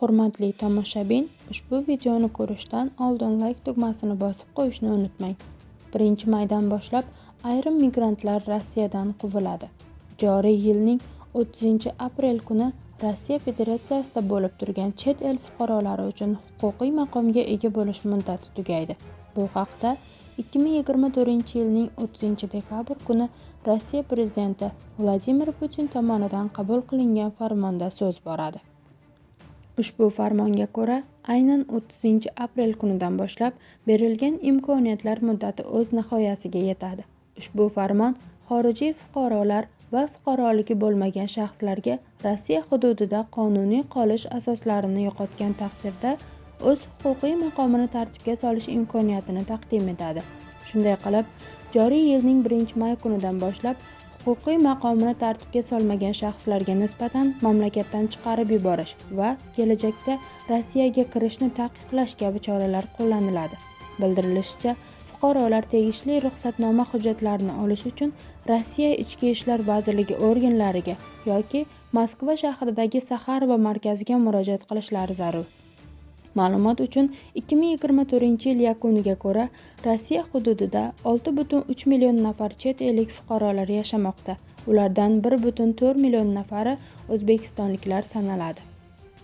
Hurmatli tomoshabin, ushbu videoni ko'rishdan oldin like tugmasini bosib qo'yishni unutmang. 1-maydan boshlab ayrim migrantlar Rossiyadan quviladi. Joriy yilning 30-aprel kuni Rossiya Federatsiyasida bo'lib turgan chet el fuqarolari uchun huquqiy maqomga ega bo'lish muddati tugaydi. Bu haqda 2024-yilning 30-dekabr kuni Rossiya prezidenti Vladimir Putin tomonidan qabul qilingan farmonda so'z boradi. Ushbu farmonga ko'ra, aynan 30-aprel kunidan boshlab berilgan imkoniyatlar muddati o'z nihoyasiga yetadi. Ushbu farmon xorijiy fuqarolar va fuqaroligi bo'lmagan shaxslarga Rossiya hududida qonuniy qolish asoslarini yo'qotgan taqdirda o'z huquqiy maqomini tartibga solish imkoniyatini taqdim etadi. Shunday qilib, joriy yilning 1-may kunidan boshlab huquqiy maqomini tartibga solmagan shaxslarga nisbatan mamlakatdan chiqarib yuborish va kelajakda Rossiyaga kirishni taqiqlash kabi choralar qo'llaniladi. Bildirilishicha, fuqarolar tegishli ruxsatnoma hujjatlarini olish uchun Rossiya Ichki ishlar vazirligi organlariga yoki Moskva shahridagi Saxarova markaziga murojaat qilishlari zarur. Ma'lumot uchun, 2024-yil yakuniga ko'ra Rossiya hududida 6,3 million nafar chet ellik fuqarolar yashamoqda. Ulardan 1,4 million nafari o'zbekistonliklar sanaladi.